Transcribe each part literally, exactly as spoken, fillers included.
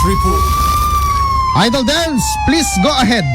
Idol Dance, please go ahead.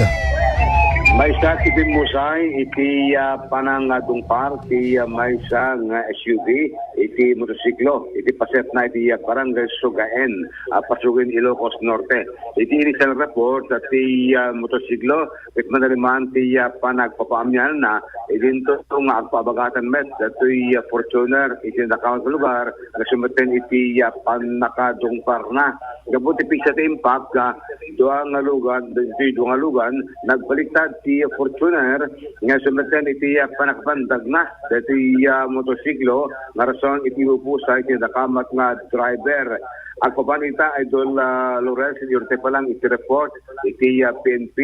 Maysa ti pimmusay iti, ah, panangadungpar ti, ah, maysa nga S U V iti motosiklo iti paset na iti, ah, Barangay Sugaen, ah, Pasugen, Ilocos Norte. Iti initial report, ah, ti, ah, motosiklo ket manariman ti, ah, panagpapaamianna, idinto nga agpaabagatan met datoy, ah, Fortuner iti nadakaw nga lugar nga sumetten iti, ah, pannakadungparna. Gapu ti pigsa ti impact, ah, dua nga lugan, ditoy dua nga lugan, nagbaliktad ti Fortuner nga sumetten iti, ah, panakabandagna datoy, ah, motosiklo nga rason iti ipupusa iti nadakamat nga driver. Agpapan ita, Idol, ah, Lawrence, iti urte pa lang iti report iti, ah, P N P,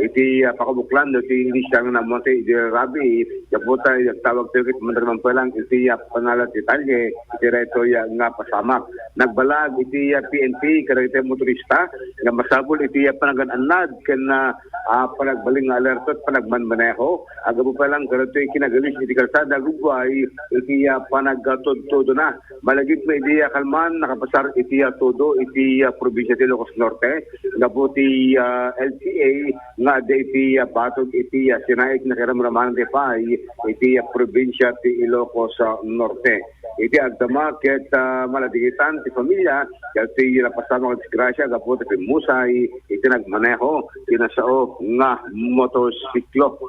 iti, ah, pakabuklan no ti initial nga namonte iti rabi, gapu ta agtawag tayo ket mandarman pa lang iti, ah, panala detalye iti daytoy, ah, nga pasamak. Nagbalag iti, ah, P N P kadagiti motorista nga masapul iti, ah, panagan-annad ken, ah, ah, panagbalin nga alerto ket panagmanmaneho. Aggapu pa lang kadagitoy kinagalis iti kalsada, gubbuay iti, ah, panagtudtudona. Malagip nga idi, ah, kalman, nakapasar iti, ah, todo iti, ah, probinsia ti Ilocos Norte. Gapu ti, ah, L T A nga adda iti, ah, batog iti, ah, sinaik nga kiramramanan ti pay iti, ah, probinsia ti Ilocos, ah, Norte. Iti agdama ket, ah, maladingitan ti familia, ket ti napasamak a disgrasya gapu ti pimmusay iti nagmaneho ti nasao nga motorsiklo.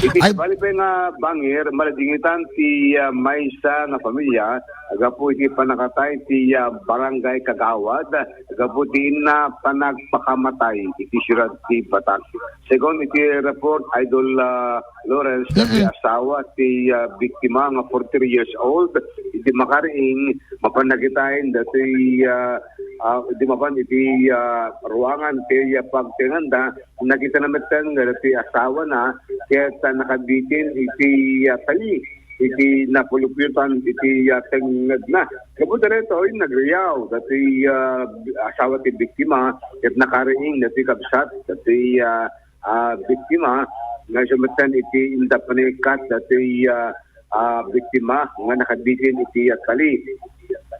Iti Ay- sabali pay nga bangir, maladingitan ti, ah, maysa nga familia gapu iti pannakatay ti, ah, barangay kagawad gapu ti inna panagpakamatay iti siudad ti Batak. Segun iti report, Idol, ah, Lawrence, ti Mm-mm. asawa ti, ah, biktima nga forty-three years old, iti makariing, mapan nakitaen datoy, ah, ah, di mapan iti, ah, ruangan ti, ah, pagtenganda, nakitana metten nga datoy asawana, ket, ah, nakabitin iti, ah, tali, iti napulupyotan iti, ah, tengngedna. Gapu daytoy, nagriaw datoy, ah, asawa ti biktima, ket nakariing datoy kabsat datoy, ah, ah, biktima, nga sumetten iti inda panangikkat datoy, ah, ah, biktima nga nakabitin iti, ah, tali.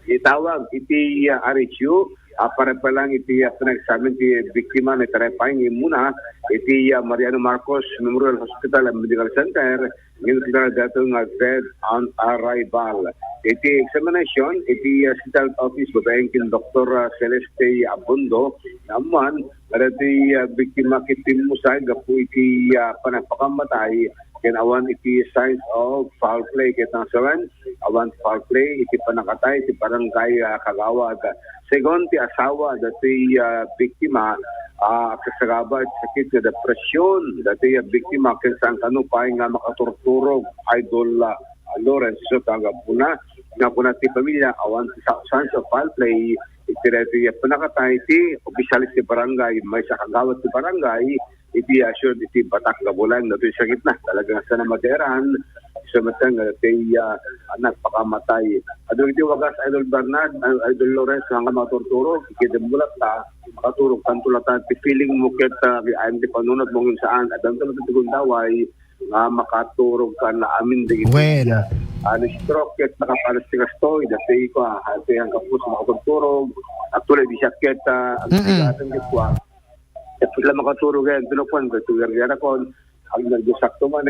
Itawag iti, ah, arisyo, ah, para pa lang iti, ah, panagsamin ti biktima nga itaraypay nga immuna iti, ah, Mariano Marcos Memorial Hospital and Medical Center, ngem kinuna dato nga dead on arrival. Iti examination, iti, ah, City Health Office, babaen ken Doktor, ah, Celeste Abundo, naammuan, kadagiti, ah, biktima ket pimmusay gapu iti, ah, panagpakamatay, ken awan iti signs of foul play. Ket nangsawen, awan foul play iti pannakatay ti barangay, ah, kagawad. Segun ti asawa datoy, ah, biktima, ah, agsasagaba iti sakit nga depresyon datoy, ah, biktima ken saan kano pay nga makaturturog, Idol, ah, Lawrence, isu ta gappuna nga kuna ti pamilia, awan ti sa-, signs of foul play iti daytoy, ah, pannakatay ti opisyales ti barangay, maysa kagawad ti barangay, iti, ah, siyudad iti Batak. Gapu laeng datoy sakitna, talaga nga saan a madiaran, isu met nga datoy, ah, nagpakamatay. Adu iti wagas, Idol Bernard, ah, Idol Lawrence, nga makaturturog, ket imbagak ta, makaturog tanto latta ti feeling mo ket, ah, ayan ti panunot mo ngem saan, addanto met ti gundaway, nga makaturog ka na amin dagiti, Wen. ah, ah, na-stroke ket nakapares ti kastoy, datoy ko, ah, datoy ang kapos makaturturog, actually, di siya ket, ah, ang Mm-mm. bigasan ket ko, ah, Ket la makaturog yan, tinukuan ko, iti gargarakon, ang nagdusakto man,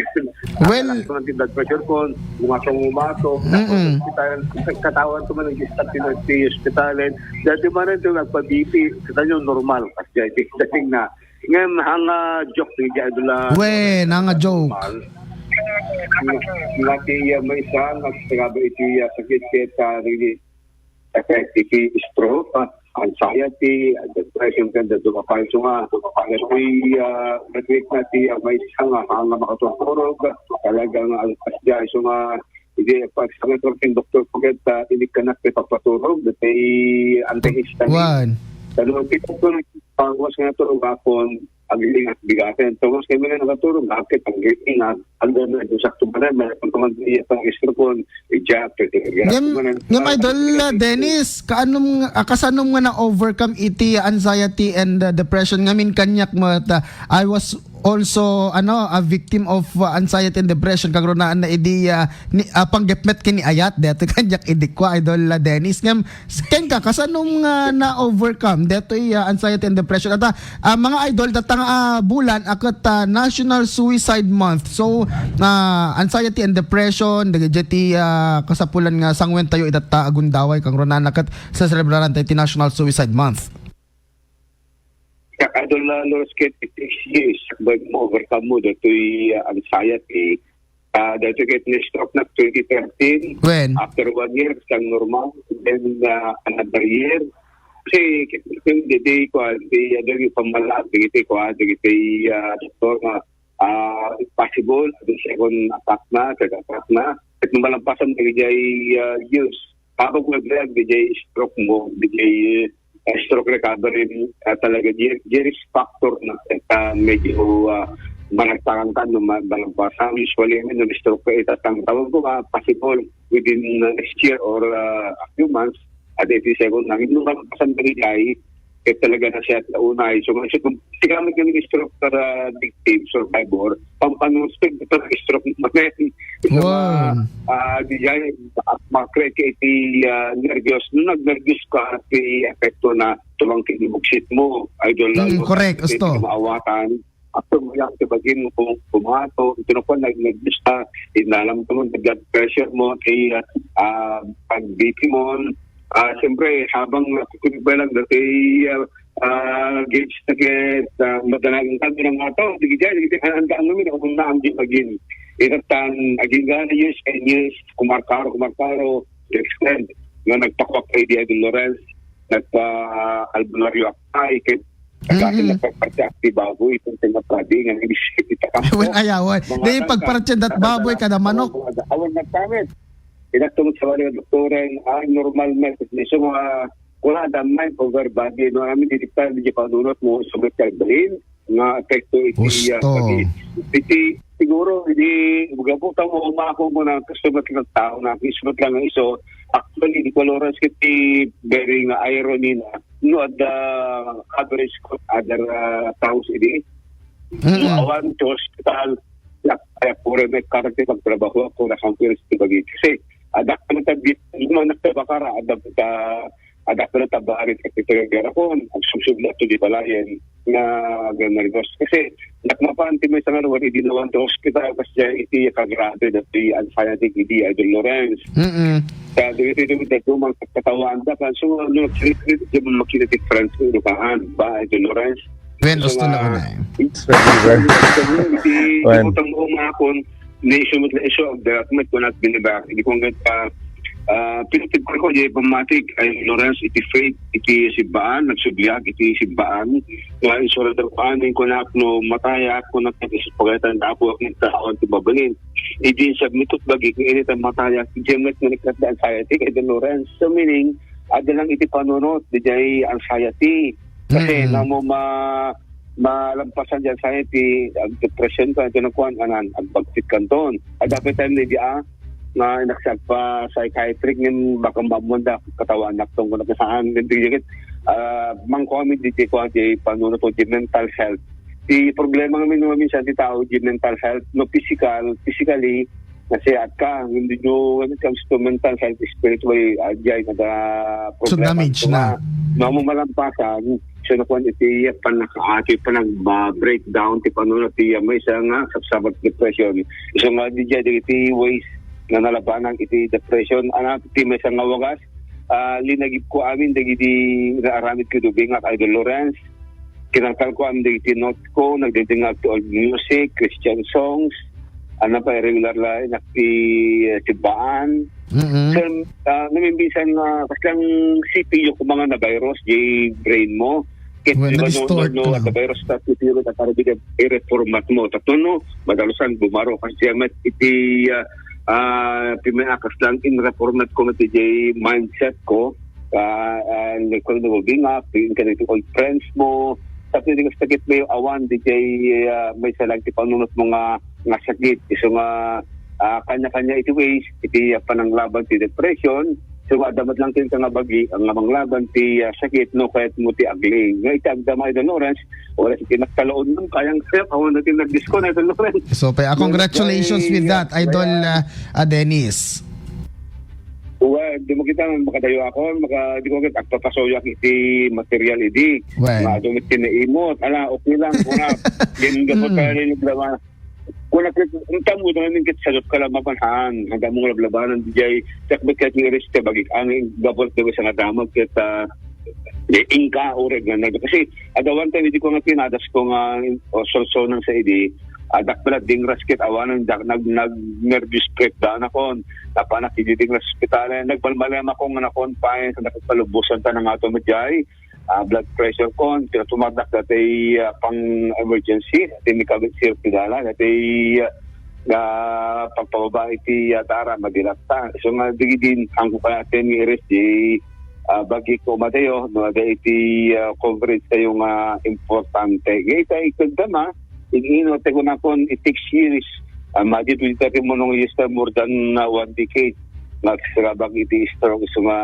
Well, ang nagdusakto man, ti blood pressure ko, umato, umato, Mm-mm. hospital, katawan ko man, nag-stop ti, ti hospitalen. Dati man ito, nagpa-B P, kita nyo, normal, kasi dati, dating na. Ngayon, hanga joke, ni Jai Dula. Wen, hanga joke. Normal. Nga, nga ti, ah, maysa, nga, nga ba iti, ah, sakit, kaya, really, effect iti stroke, ah, anxiety, ah, depression, ken dumapayo nga, dumapayo ti, ah, nagkita ti, ah, maysa nga, ah, nga makaturturog, talagang, ah, alpas dia, isu nga, iti pagsabi ti doktor ko ket, ah, inikkanak ti pagpaturog, dati antihistamine. Wan. Kano ti doktor, pagwas nga turog akon, agiling at bigaten. Tapos kami nga nakaturog, bakit ang giling at ang ganda ito sakto pa na, meron pa man iya pang istro ko, ijak, Ngem, ngem, Idol, uh, Dennis, kaanum nga, ah, kasanum nga na-overcome iti anxiety and, uh, depression? Ngamin kaniak met, uh, I was also, ano, a victim of, uh, anxiety and depression, kagrunaan na idi, uh, ni, uh, panggepmet ken ni ayat, detoy kaniak idi kua, Idol, uh, Dennis. Ngem, s-, kenka, kasanom nga na-overcome detoy, uh, anxiety and depression? At, uh, uh, mga idol, datang, uh, bulan, a ket, uh, National Suicide Month. So, uh, anxiety and depression, dagiti, uh, kasapulan nga sanguen tayo itatta agundaway, kagrunaan na ket sa selebraran tayo ti National Suicide Month. Kak Idol, ah, Lorenz, ket it takes years, bago ma-overcome mo datoy, ah, anxiety. Ah, datoy ket na-stroke na twenty thirteen. When? After one year, sang normal. Then, ah, another year. Kasi, ket, ket, di, di, kuwan, di, ano, yung pamala, di, di, kuwan, di, di, ah, doktor nga, ah, possible, the second attack na, third attack na. Ket malampasan dagiti, ah, years. Habang nagbiag, dagiti stroke mo, dagiti, ah, stroke recovery, ah, talaga, di, di risk factor na, ah, medyo, ah, managtangan ka no ma-, malampasan. Usually, I mean, no stroke ka, itatang tawag ko, ah, possible within, ah, next year or, ah, a few months, at eighty second lang. Yung malampasan dagiti, ket talaga na siya at naunay. So, kasi kung sigamit kami ng stroke para victim, survivor, pampanustig ito ng stroke naman. Ito, Wow. ah, ah, di yan, at makreate ka iti, ah, nervyos. Nung nag-nervyos ka, at may epekto na tumangkit yung buksit mo. Idol, Mm, lalo, correct, at usto. Maawatan. After mo yung bagin mo kung pumato, ito na po, nag-, nag-, ah, inalam ko mo, blood pressure mo, kay, ah, ah, pag-B P mo, Ah, siyempre, habang nakukunik pa lang dati, ah, ah, gauge na ket, ah, madanagan kami ng mga tao, di kaya, di kaya, ang daan namin, ako na ang di magin. Inatan, aging gana years and years, kumarkaro, kumarkaro, to extend, nga nagpakwak kay Diego Lorenz, nagpa-albularyo ak-, ay, kay, Mm-mm. Kasi nagpaparte ak ti baboy, itong tinapadi, nga nag-shit, ita ka Awan po. Ayawan. Mga Di tangka, pagpartyan dat baboy kada manok. Awan nagtamit. Inatong sa mga doktoran, ah, normal na, so, ah, wala da mind over body, no? Amin, di pa, di pa nunot mo, sugat ka brain, nga epekto iti, ah, Gusto. Pag-, iti, siguro, di, gabutan mo, umako mo na, gusto mo lang tao na, gusto mo lang iso, actually, di ko lorans kiti very nga irony na, no, at the average ko, other, ah, taos idi, Mm-mm. Awan ti hospital, yak, yak, puro may karakter pagtrabaho ako, na conference ti bagi. Kasi, adak na tabi, yung mga nagtabakara, adak ta, adak na tabari, sa pagtrabaho ako, ang susubla to di balayan, na ganun. Kasi, nakmapan, ti may sangaruan, idi nawan to hospital, kasi iti kagrabe, dati anxiety, idi Idol Lorenz. Mm-mm. Sa dito, dito, dito, mga katawan, da, kan, so, ano, krit-, krit-, di mo makita ti friends ko, inupahan, ba, Idol Lorenz? When So, gusto na nga, una, eh. Especially when iti When? Utang mo umakon, ni isu met la isu, agdarat met, kunat binibak. Iti kung ket, ah, ah, pinatid ko ko, di pamatik, ay Lorenz, iti faith, iti simbaan, nagsubliak, iti simbaan. Nga, insurrender ko, amin, kunak, no, matayak, kunak, iti pagayatan, apo, ang tao, iti babalin. Iti submit ko, bagi, kung init ang matayak, iti met, nga nagkatda anxiety, kay Lorenz. So, meaning, ada lang iti panunot, di jay anxiety. Kasi Mm. namo ma-, malampasan di anxiety, ag depression ka, ito na kuan, anan, agbagsit kanton. At dapat time ni di, ah, nga nagsagpa psychiatric, ngem baka mamunda, katawan, nakton ko na kasaan, ngem di jagit, ah, mangkuan mi di, di kuan, di panunot o di mental health. Di problema nga minsan, di tao, di mental health, no physical, physically, nasiat ka, hindi nyo, when it comes to mental health, spiritual, ah, di ay nagka-, So, problema damage ito na. Nga, mamo malampasan, so, nakuan iti, panaka-, iti panagba-breakdown, ti panunot, ti, ah, may isa nga, sabsabat depression. So, nga, di dyan, iti ways nga nalabanan, iti depression. Anak, ti may isa nga wagas, ah, linagip ko amin, dagiti naaramid ko, Dubing, at Idol Lawrence. Kinangtal ko ang dagiti notes ko, nagdingdingag ti old music, Christian songs, ano pa, regular la, inak ti, eh, simbaan. Mm-mm. So, ah, namimbisan nga, kaslang C P U ko mga na-virus, di brain mo. Ket Well, di ba, no, no, na-distort no, na. At the virus, ta, C P U, ta, para di ka i-reformat mo. Tato, no, madalusan, bumaro, kasi met, iti, ah, ah, pimay akas lang, in-reformat ko, met, di mindset ko, ah, ah, nagkulang na bingak, yung ka naging old friends mo, sa pwede ka sakit mo yung awan, di jay, ah, may salang ti panunot mo nga, nga sakit. Iso nga, ah, kanya-kanya iti ways, iti, ah, pananglaban ti depression, So, adda met lang ti nga bagi, nga manglaban ti, ah, sakit, no, kayat mo ti agling. Nga iti agdama, Idol Lawrence, wala ti nagkalaon ng kayang kaya, awan na ti nagdisko na, Idol Lawrence. So, pa, congratulations with that, Idol, ah, ah, Dennis. Well, di mo kita makadayo ako, maka, di ko kita agpapasuyak iti material idi. Well. Nga, dumit tinaimot. Ala, okay lang, kuna. Din, dapat tayo rin naglaba. Kuna, kit, ang tamo na rin kit sa ka lang mapanhan. Ang tamo nga lablabanan, di jay, sakbit ka ti iris, te, bagik, ang gabot, di ba, sa nga damag, kit, ah, di, ingka, ureg, nga, nag-, kasi, adawan tayo, hindi ko nga pinadas ko nga, o, solsonan sa idi, adak pala, dingras kit, awanan, dak-, nag-, nag-, nervous breakdown ako, napanak, hindi dingras sa ospital, eh, nagbalbalem ako nga na-confine, sa nakapalubos, ang tanang ato, majay, ah, blood pressure ko, pinatumardak dati, ah, pang emergency, dati ni Kabit Sir Pidala, dati, ah, nga pagpababa iti, ah, dara, madilata. So nga, di din, ang kaya atin ni Iris, di, ah, bagi ko matayo, no, ada iti, ah, coverage tayo nga importante. Ngayon tayo ikagdama, in ino, tayo na kon, it takes years, ah, madi, pwede tayo mo nung years na more than, ah, one decade. Nga, sirabag iti stroke, so nga,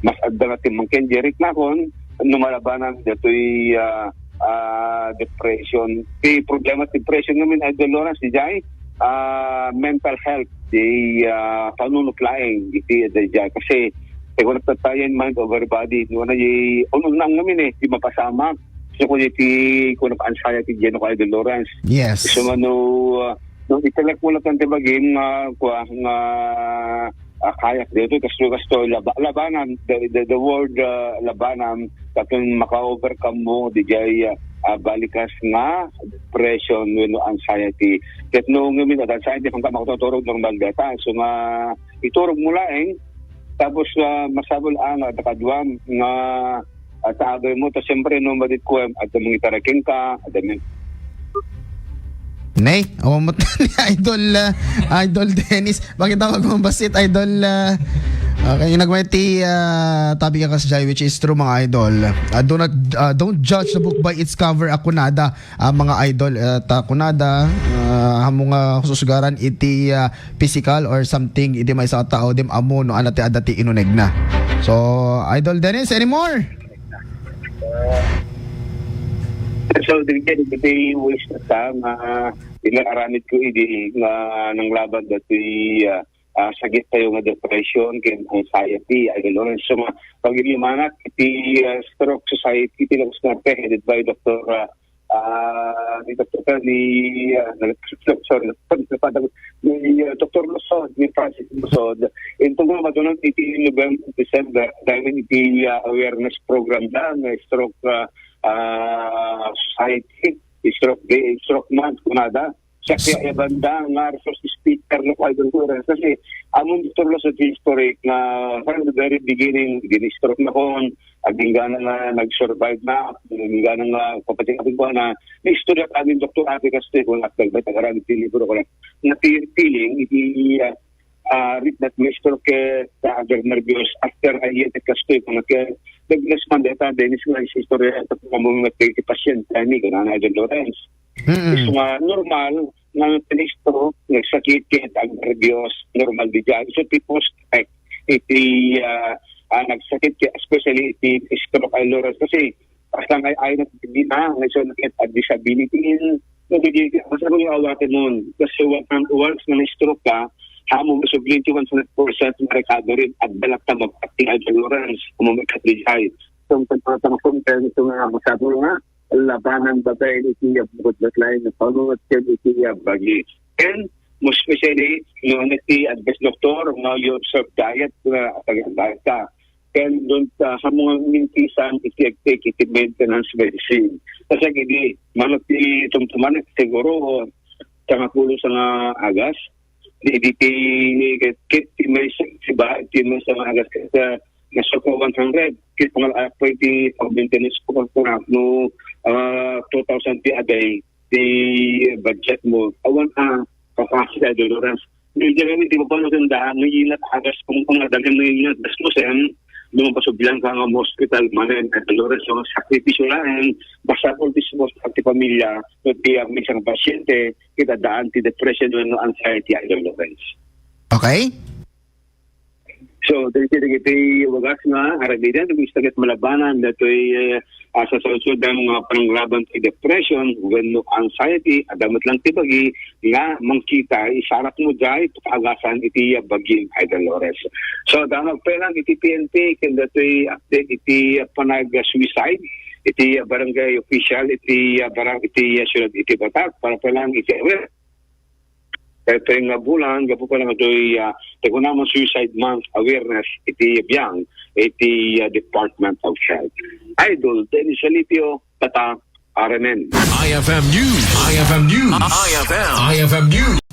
mas adda nga timmangken, Jeric, nakon, no malabanan datoy, ah, ah, depression. Ti problema ti depression ngamin, Idol Lawrence, di jay, ah, mental health, di, ah, panunot laeng iti, di jay. Kasi, ti kunat tattayen mind over body, no, na di, ununang ngamin eh, di mapasamak. So, kung iti, kung anxiety, di, no, Idol Lawrence. Yes. So, ano, ah, no, italek mo lang ti bagim nga, kua, nga, ah, kayak dito, kasto, kasto, laba-, labanan, the, the, the word, ah, labanan, tapos maka-overcome mo, di jay, ah, ah, balikas nga depression, wenno anxiety. Ket no, ngamin, at anxiety, kung ka makatuturog, normal data. So nga, iturog mo laeng, tapos, ah, masabol, ah, nga, nakaduam, nga, ah, taagay mo, ta siyempre, no, madit kuem, at mong itaraking ka, at may Ne, awan mo ni Idol, ah, Idol Dennis. Bakit tawag mo basit, Idol, ah, okay, yung nagmay ti, ah, tabi ka kas jay, which is true, mga idol. Ah, do not, ah, don't judge the book by its cover, ako nada, ah, mga idol, ah, ta kunada, ah, amo nga susugaran iti, ah, physical or something, iti maysa a tao, dim amo no, ano ti adda ti inunegna. So, Idol Dennis, anymore? So, diri kay dagiti ways na sa nga inaaramid ko idi nga nanglaban dati, ah, ah, sakit tayo nga depression, ken anxiety, Idol Lawrence. So, nga, pagirimanak iti, ah, Stroke Society, ti Lagos Norte, headed by Doctor, ah, ah, ni Doctor ni, ah, sorry, ni, ah, Doctor Luzon, ni Francis Luzon. Inton nga madunag iti November, December, dahil iti, ah, awareness program da, nga stroke, ah, ah, society, stroke day, stroke month, kunada. Siya kaya banda nga resource speaker no kay Honduras. Kasi among Doctor Luzon historic nga from the very beginning, gini-stroke na kon, agingga na nga nag-survive na, agingga na nga kapatid ko na, na istorya kami Doktor Ate Castillo, kung at nagbay tagaran, iti libro ko lang, na feeling, iti, ah, ah, read that my stroke, eh, sa other nervous after I hear the Castillo, kung nag-, nag-respond, eta, Dennis, nga istorya, ito po, among nagkikipasyon, kami, kung ano, Lawrence. Mm. Isu nga normal nga ti stroke, nagsakit ket agnerbios, normal di dyan. So, ti post effect iti, ah, ah, nagsakit ket especially iti stroke ay Lawrence kasi basta nga ay na di na, nga isu ket a disability in, no, di, di, basta mo yung awate mo. Kasi wa-, once nga na-stroke ka, hamo mo subli ti one hundred percent nga recovery at balak na mag-acting ay Lawrence, kung may katlijay. So, ang pagpapangkong tayo nito nga, masabi nga, labanan babaen iti iya bukod met laeng nga panunot ken iti iya bagi. Ken, mo especially, no, iti advice doktor, no, you observe diet, uh, pag-diet ka. Ken, don't, uh, hamo nga mintisan iti agtake iti maintenance medicine. Kasi gidi, manok ti tumtuman, siguro, sangapulo sanga agas, di, di ti, kit, kit, ti may sa, si ba, ti may sa mga agas, sa, nasa ko one hundred. Kit, mga anak po, iti pag-maintenance ko, kung ako, no, ah, two thousand ti a day, ti budget mo. Awan, ah, kapasya, Dolores. Hindi kami, di ba pa maganda, no, inat, agas, kung, kung nadagan, no, inat, gas mo, sen, lumabas o bilang ka nga mo hospital, manen, Dolores, so, sakripisyo lang, basta po, ti support, ti pamilya, no, ti, ah, may isang pasyente, kita daan ti depression wenno anxiety, Idol Lawrence. Okay? So, dagiti, dagiti wagas nga aramiden, dagiti ket malabanan datoy, eh, a, sasaudsudan nga pananglaban ti depression wenno anxiety, adda met lang ti bagi nga mangkita, isarak mo jay, pataagasan iti, ah, bagim, Idol Lores. So, damag pa lang iti P N P, ken datoy update iti, ah, panag-suicide, iti, ah, barangay official, iti, ah, barang-, iti, ah, siyudad iti Batac, para pa lang iti aware. Kaya pa nga bulan, gapu pa lang ito'y, ah, ti kunamon Suicide Month awareness iti biang, iti, ah, Department of Health. Idol Dennis Alipio, Tatak, R M N. I F M News. I F M News. I F M. I F M News.